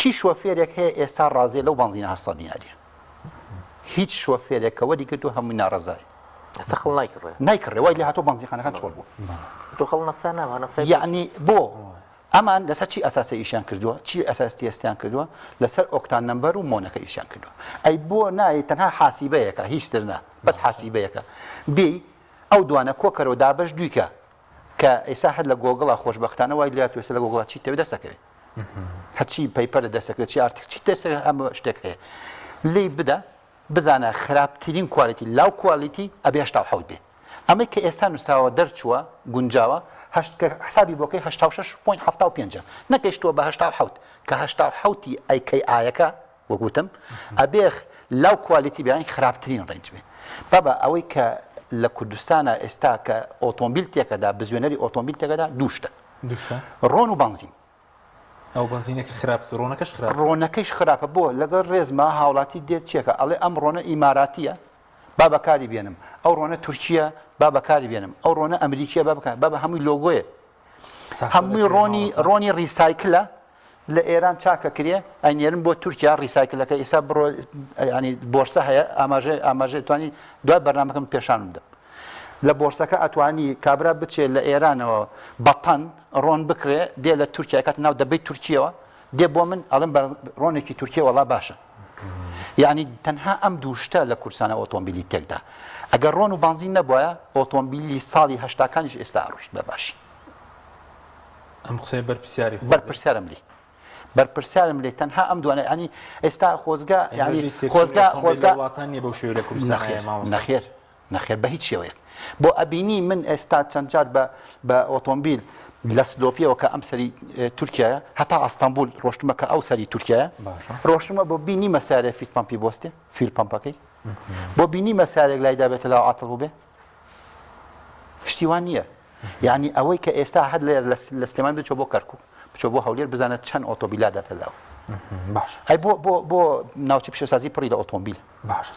چی شۆفێرێک هەیە ئێستا ڕازیە لەو بەنزینە 800 دیناریە؟ هیچ شۆفێرێک کە وەری گرتووە هەمووی ناڕەزایە. ئێستا خەڵک نایکڕێ. نایکڕێ وای لێ هاتووە بەنزینخانەکان چۆڵ بوون. تۆ خەڵک نەفسا ناوە نەفسای یەعنی بۆ ئەمان لەسەر چی ئەساسە ئیشیان کردووە؟ چی ئەساس تێستیان کردووە؟ لەسەر octane number و مۆنەکە ئیشیان کردووە. ئەی بۆ نایەی تەنها حاسیبەیەکە هیچ تر نا بەس حاسیبەیەکە بێی ئەو دوانە کۆکەرەوە دابەش دووی کە کە ئێستا هەر لە گۆگڵا خۆشبەختانە وای لێ هاتووە ئێستا لە گۆگڵا چیت دەوێت دەست دەکەوێت هەرچی paper دەست دەکەوێت چی article چیت دەست دەکەوێت هەموو شتێک هەیە لێی بدە بزانە خراپترین quality low quality ئەبێ 87 بێ ئەمەی کە ئێستا نووسراوە دەرچووە گونجاوە هەشت کە حسابی بۆکەی 86.75 نەگەیشتووە بە 87 کە 87 ی ئەی کەی ئایەکە وەک وتم ئەبێ low quality بێ یانی خراپترین range بێ بابە ئەوەی کە لە کوردستانە ئێستا کە ئۆتۆمبیل تێکەدا بزوێنەری ئۆتۆمبیل تێکەدا دوو شتە دوو شتە ڕۆن و بەنزین ئەو بەنزینەکە خراپ ڕۆنەکەش خراپ ڕۆنەکەیش خراپە بۆ لەگەڵ ڕێزما هاوڵاتی دێت چێکە ئەڵێ ئەم ڕۆنە ئیماراتیە با بەکاری بێنم ئەو ڕۆنە تورکیە با بەکاری بێنم ئەو ڕۆنە ئەمریکیە با بەکار بابە هەمووی لۆگۆیە هەمووی ڕۆنی ڕۆنی recycle ە لە ئێران چاکە کرێ ئەینێرن بۆ تورکیا recycle ەکە ئیسا بڕۆ ینی بۆرسە هەیە ئاماژە ئاماژە توانی دوای بەرنمەکەم پێشانم دەم لە بۆرسەکە ئەتوانی کابرا بچێت لە ئێرانەوە بەتەن ڕۆن بکرێ دێ لە تورکیا کات ناو دەبەی تورکیەوە دێ بۆ من ئەڵم ڕۆنێکی تورکیە وەڵا باشە یعنی تەنها ئەم دوو شتە لە کوردستانە ئۆتۆمبیلی تێکدا ئەگەر ڕۆن و بانزین نەبوایە ئۆتۆمبیلی ساڵی هەشتاکانیش ئێستا ئەڕۆیشت بە باشی. ئەم قسەیە بەرپرسیاری خۆت بێت. بەرپرسیارم لێی بەرپرسیارم لێی تەنها ئەم دوانە یعنی ئێستا خۆزگە یعنی یعنی خۆزگە خۆزگە وڵاتان نییە بەو شێوەیە لە کوردستان نەخێر هەیە مامۆستا. نەخێر نەخێر بە هیچ شێوەیەک بۆ ئەبینی من ئێستا چەند جار بە بە ئۆتۆمبیل لە سلۆپیەوە کە ئەم سەری تورکیایە هەتا ئەستەنبول ڕۆشتمە کە ئەو سەری تورکیایە باشە. ڕۆشتمە بۆ بینیمە سارێ fuel pump ی بۆستێ fuel pump ەکەی بۆ بینیمە سارێک لای دابێتە لاو عاتڵ بووبێ شتی وا نییە یعنی ئەوەی کە ئێستا هەر لێر لە سلێمان بچۆ بۆ کەرکوک بچۆ بۆ هەولێر بزانە چەند ئۆتۆبیلا داتە لاو باش ئەی بۆ بۆ بۆ ناوچە پیشەسازی پڕی لە ئۆتۆمبیل باش.